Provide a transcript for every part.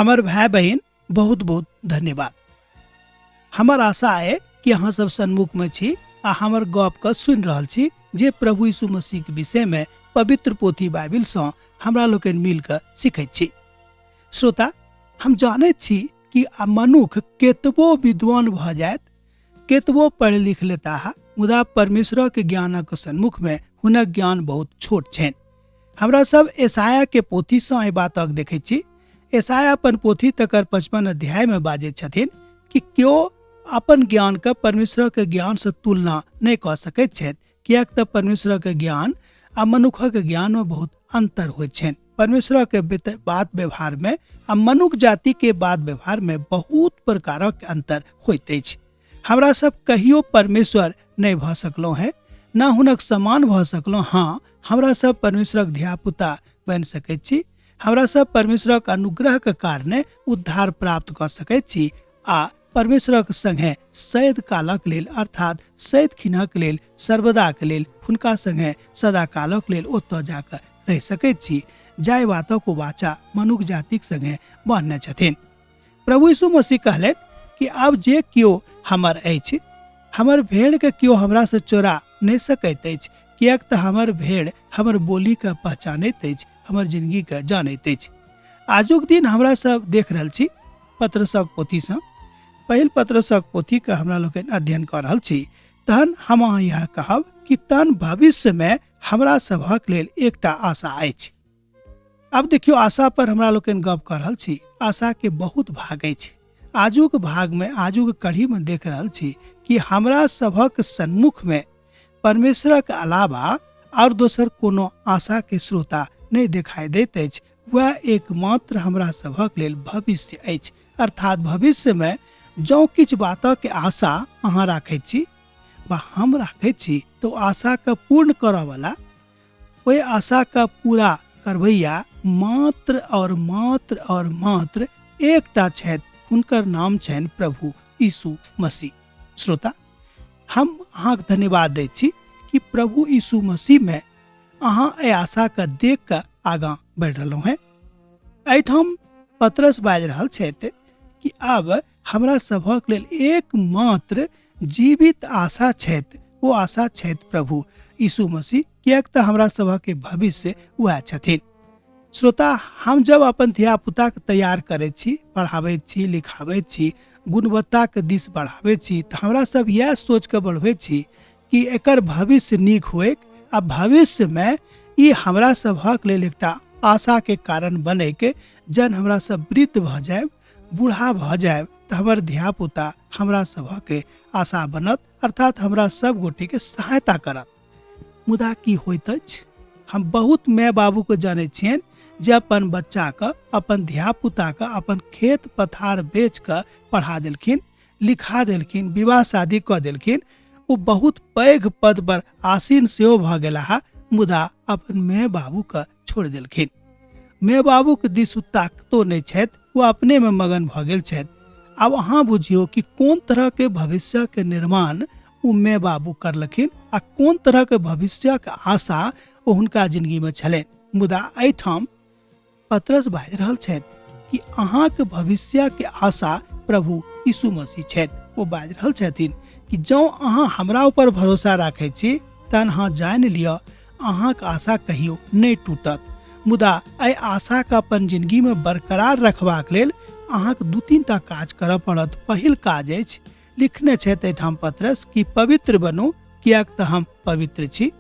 हमर भाय बहिन, बहुत बहुत धन्यवाद। हमर आशा है कि अहाँ सब सन्मुख में छी आ हमर गप के सुनि रहल छी जे प्रभु यीशु मसीह के विषय में पवित्र पोथी बाइबिल सँ हमरा लोकनि मिल कऽ सीखैत छी। श्रोता, हम जानैत छी कि आ मनुख केतबो विद्वान भऽ जायत, केतबो पढ़ि लिख लेताह, मुदा परमेश्वरक ज्ञानक सन्मुख में हुनक ज्ञान बहुत छोट छनि। हमरा सब एसाया के पोथी सँ एहि बातक देखैत छी। एसाया अपन पोथी तकर 55 अध्याय में बाजैत छथिन कि केओ अपन ज्ञान के परमेश्वरक ज्ञान सँ तुलना नहि कऽ सकैत छथि, किएक तऽ परमेश्वरक ज्ञान आ मनुखक ज्ञान में बहुत अंतर होइत छनि। परमेश्वरक बात व्यवहार में आ मनुख जाति के बात व्यवहार में बहुत प्रकारक अंतर होइत अछि। हमरा सब कहियो परमेश्वर नहि भऽ सकलहुँ हैं, न हुनक समान भऽ सकलहुँ। हाँ, हमरा सब परमेश्वरक धियापुता बनि सकैत छी। हमरा सब परमेश्वरक अनुग्रहक कारणे उद्धार प्राप्त कऽ सकैत छी आ परमेश्वरक संगे सैद कालक लेल, अर्थात सैद खिनक लेल, सर्वदाक लेल हुनका संगे सदा कालक लेल ओतऽ जाकऽ रहि सकैत छी, जाहि बातक ओ वाचा मनुख जातिक संगे बान्हने छथिन। प्रभु यीशु मसीह कहलनि कि आब जे केओ हमर अछि, हमर भेड़ के केओ हमरा से चोरा नहि सकैत अछि, किएक तऽ हमर भेड़ हमर बोली के पहचानैत अछि, हमर जिंदगी के जानैत अछि। आजुक दिन हमरा सब देख रहल छी पत्रसक पोथीसँ, पहिल पत्रसक पोथीके हमरा लोकनि अध्ययन कऽ रहल छी। तहन हम अहाँ इएह कहब कि तहन भविष्यमे हमरा सभक लेल एकटा आशा अछि। आब देखियौ, आशा पर हमरा लोकनि गप कऽ रहल छी। आशा के बहुत भाग अछि। आजुक भागमे, आजुक कढ़ीमे देख रहल छी कि हमरा सभक सन्मुखमे परमेश्वरक अलावा आओर दोसर कोनो आशा के श्रोता नहि देखाई दैत अछि। वएह एकमात्र हमरा सभक लेल भविष्य अछि। अर्थात भविष्यमे जँ किछु बातक आशा अहाँ राखैत छी वा हम राखैत छी, तऽ ओ आशाके पूर्ण करऽवला, ओहि आशाके पूरा करबैया मात्र और मात्र और मात्र एकटा छथि, हुनकर नाम छनि प्रभु यीशु मसीह। श्रोता, हम अहाँके धन्यवाद दै छी कि प्रभु यीशु मसीहमे अहाँ एहि आशाके देख कऽ आगाँ बढ़ि रहलहुँ हेँ। एहिठाम पतरस बाजि रहल छथि कि आब हमरा सभक लेल एकमात्र जीवित आशा छथि, ओ आशा छथि प्रभु यीशु मसीह, किएक तऽ हमरा सभक भविष्य वएह छथिन। श्रोता, हम जब अपन धियापुताके तैयार करैत छी, पढ़ाबैत छी, लिखाबैत छी, गुणवत्ताके दिस बढ़ाबैत छी, तऽ हमरा सब इएह सोचि कऽ बढ़बैत छी कि एकर भविष्य नीक होइक आ भविष्यमे ई हमरा सभक लेल एकटा आशाके कारण बनैके। जहन हमरा सब वृद्ध भऽ जायब, बूढ़ा भऽ जायब, तऽ हमर धियापुता हमरा सभके आशा बनत, अर्थात हमरा सब गोटेके सहायता करत। मुदा की होइत अछि, हम बहुत माय बाबूके जानै छियनि जे अपन बच्चाके, अपन धियापुताके अपन खेत पथार बेच कऽ पढ़ा देलखिन, लिखा देलखिन, विवाह शादी कऽ देलखिन, ओ बहुत पैघ पद पर आसीन सेहो भऽ गेलाह, मुदा अपन माय बाबूके छोड़ि देलखिन। माय बाबूके दिस ओ ताकतो नहि छथि, ओ अपनेमे मगन भऽ गेल छथि। आब अहाँ बुझियौ कि कोन तरहके भविष्यके निर्माण ओ माय बाबू करलखिन आ कोन तरहके भविष्यके आशा ओ हुनका जिंदगीमे छलनि। मुदा एहिठाम पतरस बाजि रहल छथि कि अहाँके भविष्यके आशा प्रभु यीशु मसीह छथि। ओ बाजि रहल छथिन कि जँ अहाँ हमरा ऊपर भरोसा राखै छी तहन अहाँ जानि लिअ अहाँके आशा कहियो नहि टूटत। मुदा एहि आशाके अपन जिंदगीमे बरकरार रखबाक लेल अहाँके 2-3 टा काज करऽ पड़त। पहिल काज अछि, लिखने छथि एहिठाम पतरस कि पवित्र बनू किएक तऽ हम पवित्र छी।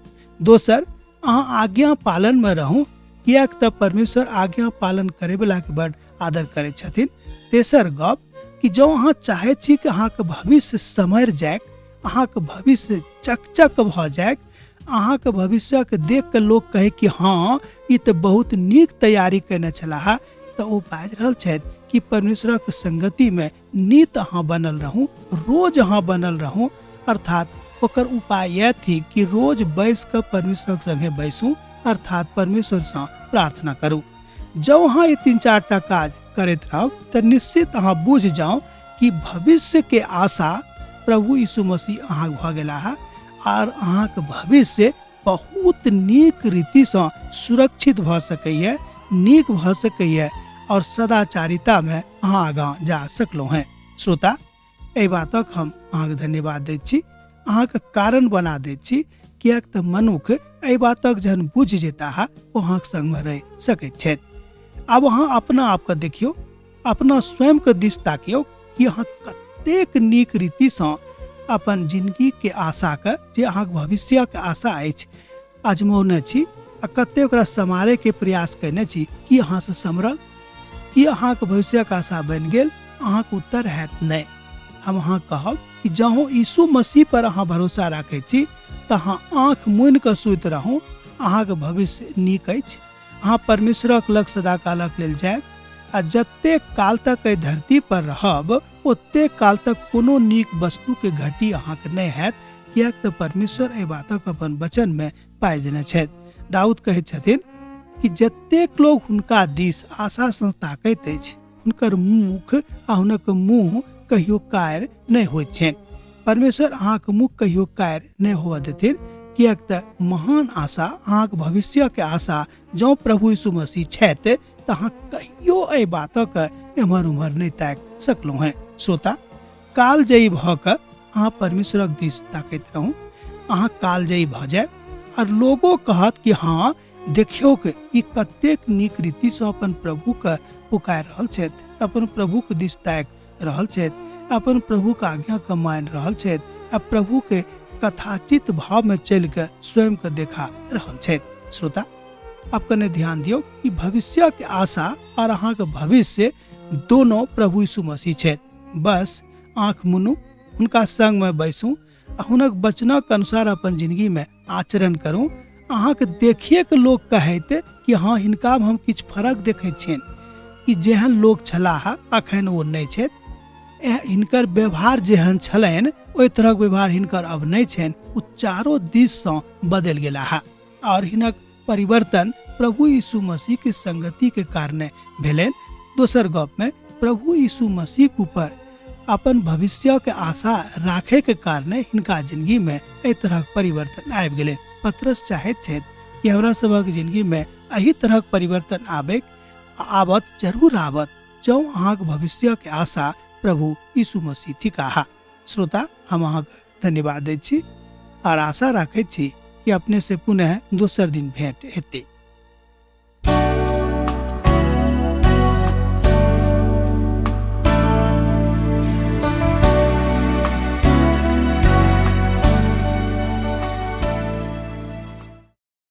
दोसर, अहाँ आज्ञा पालनमे रहू किएक तऽ परमेश्वर आज्ञा पालन करैवलाके बड आदर करै छथिन। तेसर गप कि जँ अहाँ चाहै छी कि अहाँके भविष्य सम्हरि जाय, अहाँके भविष्य चकचक भऽ जाय, अहाँके भविष्यके देख कऽ लोक कहै कि हँ ई तऽ बहुत नीक तैयारी केने छलाह, तऽ ओ बाजि रहल छथि कि परमेश्वरक संगतिमे नित अहाँ बनल रहू, रोज अहाँ बनल रहू। अर्थात ओकर उपाय इएह थिक कि रोज बैस कऽ परमेश्वरक संगे बैसू, अर्थात परमेश्वरसँ प्रार्थना करू। जँ अहाँ ई 3-4 टा काज करैत रहब तऽ निश्चित अहाँ बुझि जाउ कि भविष्यके आशा प्रभु यीशु मसीह अहाँके भऽ गेलाह आर अहाँके भविष्य बहुत नीक रीतिसँ सुरक्षित भऽ सकैए, नीक भऽ सकैए आओर सदाचारितामे अहाँ आगाँ जा सकलहुँ हेँ। श्रोता, एहि बातक हम अहाँके धन्यवाद दैत छी, अहाँके कारण बना दैत छी, किएक तऽ मनुख एहि बातक जहन बुझि जेताह ओ अहाँके संगमे रहि सकैत छथि। आब अहाँ अपना आपके देखियौ, अपना स्वयंके दिस ताकियौ कि अहाँ कतेक नीक रीतिसँ अपन जिंदगीके आशाके, जे अहाँके भविष्यके आशा अछि, अजमौने छी आ कते ओकरा सम्हारैके प्रयास कयने छी। की अहाँसँ सम्हरल? की अहाँके भविष्यक आशा बनि गेल? अहाँके उत्तर हैत नहि। हम अहाँ कहब कि जँ यीशु मसीह पर अहाँ भरोसा राखै छी तऽ अहाँ आँखि मुनि कऽ सुति रहू, अहाँके भविष्य नीक अछि। अहाँ परमेश्वरक लग सदाकालक लेल जायब आ जतेक काल तक एहि धरती पर रहब ओतेक काल तक कोनो नीक वस्तुके घटी अहाँके नहि हैत, किएक तऽ परमेश्वर एहि बातक अपन वचनमे पाइ देने छथि। दाऊद कहैत छथिन कि जतेक लोग हुनका दिस आशासँ ताकैत अछि हुनकर मुख आ हुनक मुँह कहियो कायर नहि होइत छनि। परमेश्वर अहाँके मुख कहियो कायर नहि होअ देथिन, किएक तऽ महान आशा, अहाँके भविष्यके आशा जँ प्रभु यीशु मसीह छथि तऽ अहाँ कहियो एहि बातक एम्हर उम्हर नहि ताकि सकलहुँ हेँ। श्रोता, कालजयी भऽ कऽ अहाँ परमेश्वरक दिस ताकैत रहू, अहाँ कालजयी भऽ जायब आओर लोगो कहत कि हाँ देखियौ कि ई कतेक नीक रीतिसँ अपन प्रभुके पुकारि रहल छथि, अपन प्रभुके दिस ताकि रहल छथि, अपन प्रभुके आज्ञाके मानि रहल छथि आ प्रभुके कथाचित भावमे चलि कऽ स्वयंके देखा रहल छथि। श्रोता, अब कने ध्यान दियौ कि भविष्यके आशा और अहाँके भविष्य दोनों प्रभु यीशु मसीह छथि। बस आँख मुनू, हुनका संगमे बैसू आ हुनक वचनक अनुसार अपन जिंदगीमे आचरण करू। अहाँके देखिए के लोग कहैत कि हाँ हिनकामे हम किछु फर्क देखैत छियनि, कि जेहन लोग छलाह अखन ओ नहि छथि, हिनकर व्यवहार जेहन छलनि ओहि तरहक व्यवहार हिनकर अब नहि छनि, ओ चारो दिससँ बदलि गेलाह और हिनक परिवर्तन प्रभु यीशु मसीह के संगति के कारणे भेलनि। दोसर गप में प्रभु यीशु मसीह के ऊपर अपन भविष्य के आशा राखे के कारणे हिनका जिंदगी में एहि तरहक परिवर्तन आबि गेलै। पतरस चाहैत छथि कि हमरा सभक जिंदगी में एहि तरहक परिवर्तन आबे, आबत, जरूर आबत, जँ अहाँक भविष्य के आशा प्रभु यीशु मसीह थिकाह। श्रोता, हम अहाँके धन्यवाद दै छी और आशा राखैत छी कि अपने से पुनः दोसर दिन भेंट हेतै।